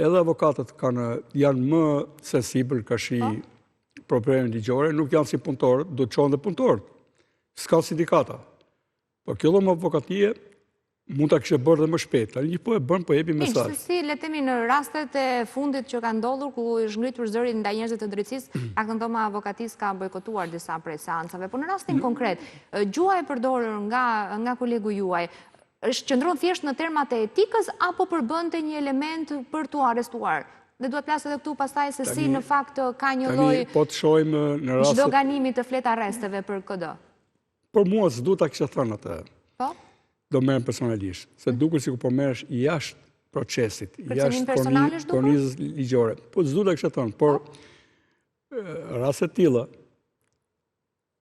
Edhe avokatët kanë janë më sensibël karshi po. problemeve ligjore, nuk janë si punëtorët, do të çohen dhe punëtorët. S'ka sindikata. Po kjo dhomë avokatie mund ta kishte bërë dhe më shpejt. Tani që po e bën, po jepi mesazh. Gjithsesi, le të themi në rastet e fundit që ka ndodhur ku është ngritur zëri ndaj njerëzve të drejtësisë, mm. atë dhoma e avokatisë ka bojkotuar disa prej seancave. Po në rastin konkret, gjuha e përdorur nga nga kolegu juaj, është qëndron thjesht në termat e etikës apo përbënte një element për t'u arrestuar? Dhe dua të flas edhe këtu pastaj se si në fakt ka një lloj po të shohim në rastet zhdoganimi të fletarresteve për këdo. Për mua s'duhet ta kishte thënë atë. Po? Do merrem personalisht, se duket sikur po merresh jashtë procesit, jashtë kornizës ligjore. Po s'duhet ta kishte thënë, por po? raste të tilla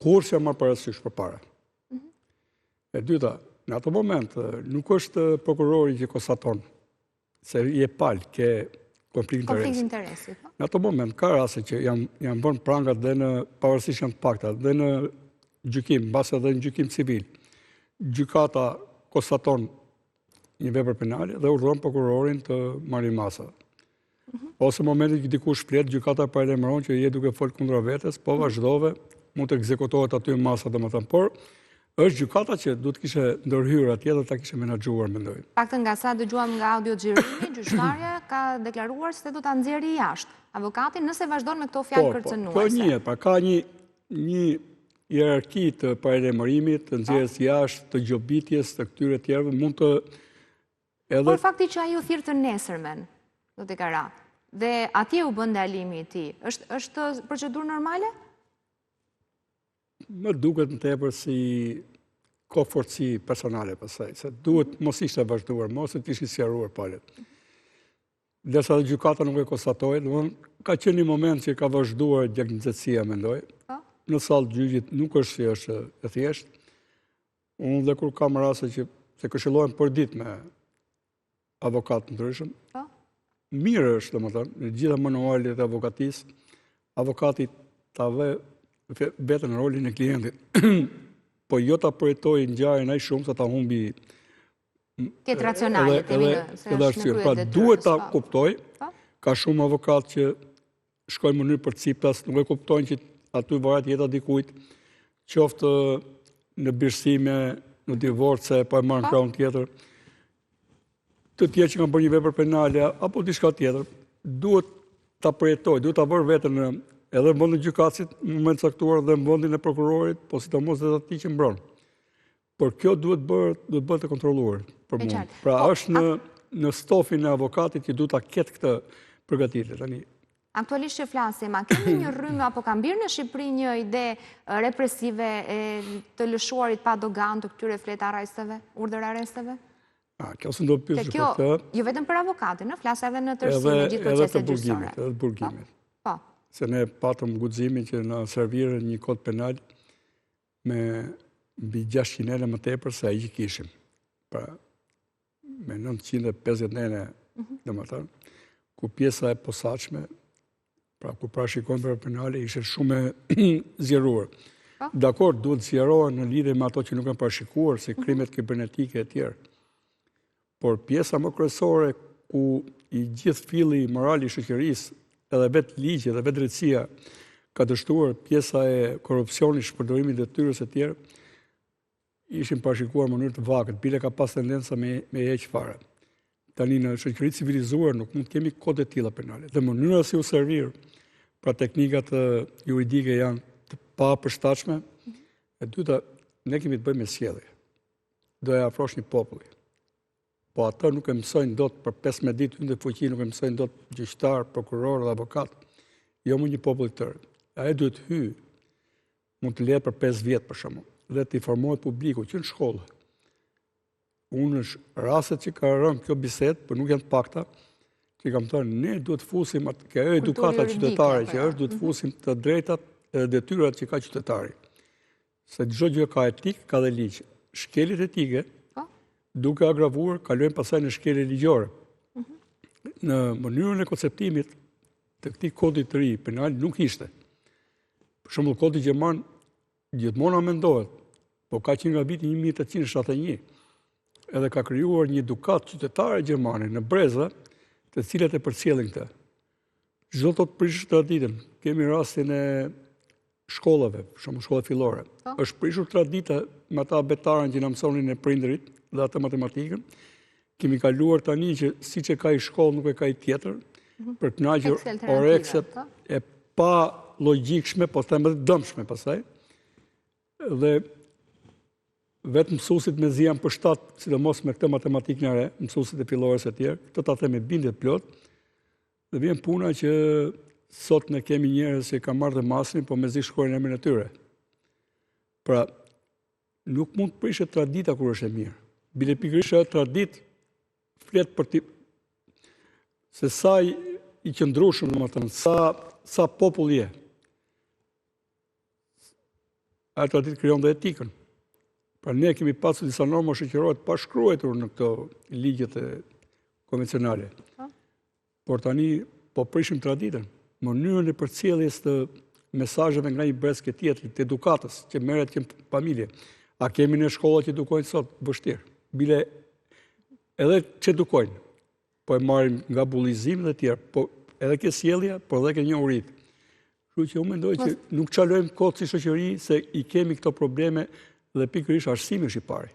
kurrë s'janë marrë parasysh përpara. Mhm. E dyta, në atë moment nuk është prokurori që konstaton se je palë, ke konflikt interesi. Konflikt interesi, po. Në ato moment, ka raste që janë, janë vënë prangat dhe në, pavarësisht janë të pakta, dhe në gjykim, mbase dhe në gjykim civil. Gjykata konstaton një vepër penale dhe urdhëron prokurorin të marrë masa. Mhm. Ose momentin që dikush flet, gjykata paralajmëron që je duke fol kundra vetes, po mhm. vazhdove, mund të ekzekutohet aty masa, domethënë, por është gjykata që duhet të kishte ndërhyrë atje dhe ta kishte menaxhuar, mendoj. Paktën nga sa dëgjuam nga audio xhirimi, gjyqtarja ka deklaruar se do ta nxjerrë jashtë avokatin nëse vazhdon me këto fjalë po, po, kërcënuese. Po, njihet, pra ka një një hierarki të paralajmërimit, të nxjerrjes jashtë, të gjobitjes, të këtyre tjerëve, mund të Edhe... Por fakti që ai u thirr të nesërmen, zoti Kara, dhe atje u bë ndalimi i tij, është, është procedurë normale? Më duket më tepër si kokëfortësi personale pastaj, se duhet mos ishte vazhduar, mos të ishin sqaruar palët. Ndërsa dhe gjykata nuk e konstatoi, domethënë, ka qenë një moment që ka vazhduar gjaknxehtësia, mendoj. Po. Në sallë të gjyqit nuk është si është e thjeshtë. Unë dhe kur kam raste që se këshillohem përditë me avokatë të ndryshëm, po. mirë është, domethënë, në gjitha manualet e avokatisë, avokati ta vë veten në rolin e klientit, po jo ta përjetojë ngjarjen aq shumë sa ta humbi Të jetë racionale, të edhe, edhe arsye. Pra, duhet ta po. kuptojë, po. ka shumë avokatë që shkojnë në mënyrë përciptas, nuk e kuptojnë që aty varet jeta e dikujt, qoftë në birësime, në divorce, po e marrin po. krahun tjetër, të tjerë që kanë bërë një vepër penale, apo diçka tjetër, duhet ta përjetojë, duhet ta vërë veten në edhe në vendin e gjykatësit në moment të caktuar dhe në vendin e prokurorit, po sidomos dhe atij që mbron. Por kjo duhet bërë, duhet bëhet e kontrolluar për mua. Pra po, është në në stofin e avokatit që duhet ta ketë këtë përgatitje tani. Aktualisht që flasim, a kemi një rrymë apo ka mbirë në Shqipëri një ide represive e të lëshuarit pa doganë të këtyre fletarresteve, urdhërarresteve? A, kjo s'më do pyesësh për këtë. Jo vetëm për avokatin, në flas edhe në tërësi në gjithë proceset gjyqësore. Edhe të burgimit. Po. Se ne patëm guximin që na servirën një kod penal me mbi 600 nene më tepër se ai që kishim. Pra, me 950 nene, mhm. domethënë, ku pjesa e posaçme, pra ku parashikon vepra penale, ishte shumë e zgjeruar. Po. Dakord, duhet zgjerohen në lidhje me ato që nuk janë parashikuar, si mhm. krimet kibernetike e tjerë. Por pjesa më kryesore ku i gjithë filli moral i shoqërisë, edhe vetë ligji dhe vetë drejtësia ka dështuar pjesa e korrupsionit, shpërdorimit të detyrës e tjerë, ishin parashikuar në mënyrë të vakët, bile ka pas tendenca me me heq fare. Tani në shoqëri të civilizuar nuk mund të kemi kode të tilla penale. Dhe mënyra si u servir, pra teknikat juridike janë të papërshtatshme. E dyta, ne kemi të bëjmë me sjellje. Do e afrosh një populli. Po atë nuk e mësojnë dot për 15 ditë hyn në fuqi, nuk e mësojnë dot gjyqtar, prokuror dhe avokat. Jo më një popull i tërë. Ajo duhet hyjë mund të lihet për 5 vjet për shembull dhe të informohet publiku që në shkollë. Unë është rastet që ka rënë kjo bisedë, por nuk janë të pakta, që kam thënë, ne duhet të fusim atë, kjo edukata qytetare që është, duhet të mhm. fusim të drejtat edhe detyrat që ka qytetari. Se çdo gjë ka etikë, ka dhe ligj. Shkeljet etike, po. duke agravuar, kalojnë pastaj në shkelje ligjore. Mhm. Në mënyrën e konceptimit të këtij kodi të ri penal nuk ishte. Për shembull, kodi gjerman gjithmonë amendohet, po ka që nga viti 1871, edhe ka krijuar një edukatë qytetare gjermane në breza, Të cilat e përcjellin këtë. Ç'do të thotë prishësh traditën. Kemi rastin e shkollave, për shembull shkollat fillore. Po. Është prishur tradita me atë abetaren që na mësonin ne prindërit dhe atë matematikën. Kemi kaluar tani që siç e ka një shkollë, nuk e ka një tjetër, mhm. për të kënaqur orekset po. e palogjikshme, po them edhe dëmshme pastaj. Dhe vetë mësuesit mezi janë përshtat, sidomos me këtë matematikën e re, mësuesit e fillores e tjerë, këtë ta them me bindje të plotë, dhe vjen puna që sot ne kemi njerëz që kanë marrë dhe masterin, po mezi shkruajnë emrin e tyre. Pra, nuk mund të prishet tradita kur është e mirë. Bile pikërisht ajo traditë flet për ti se sa i qëndrueshëm, domethënë, sa sa popull je. Ajo traditë krijon dhe etikën. Pra ne kemi pasur disa norma shoqërore të pashkruajtur në këto ligjet e konvencionale. Po. Por tani po prishim traditën, mënyrën e përcjelljes të mesazheve nga një brez ke tjetri, të edukatës që merret që në familje. A kemi ne shkolla që edukojnë sot? Vështirë. Bile edhe që edukojnë, po e marrim nga bullizimi dhe tjerë, po edhe ke sjellja, por edhe ke njohuritë. Kështu që unë mendoj që nuk çalojmë kot si shoqëri se i kemi këto probleme dhe pikërisht arsimi është i pari.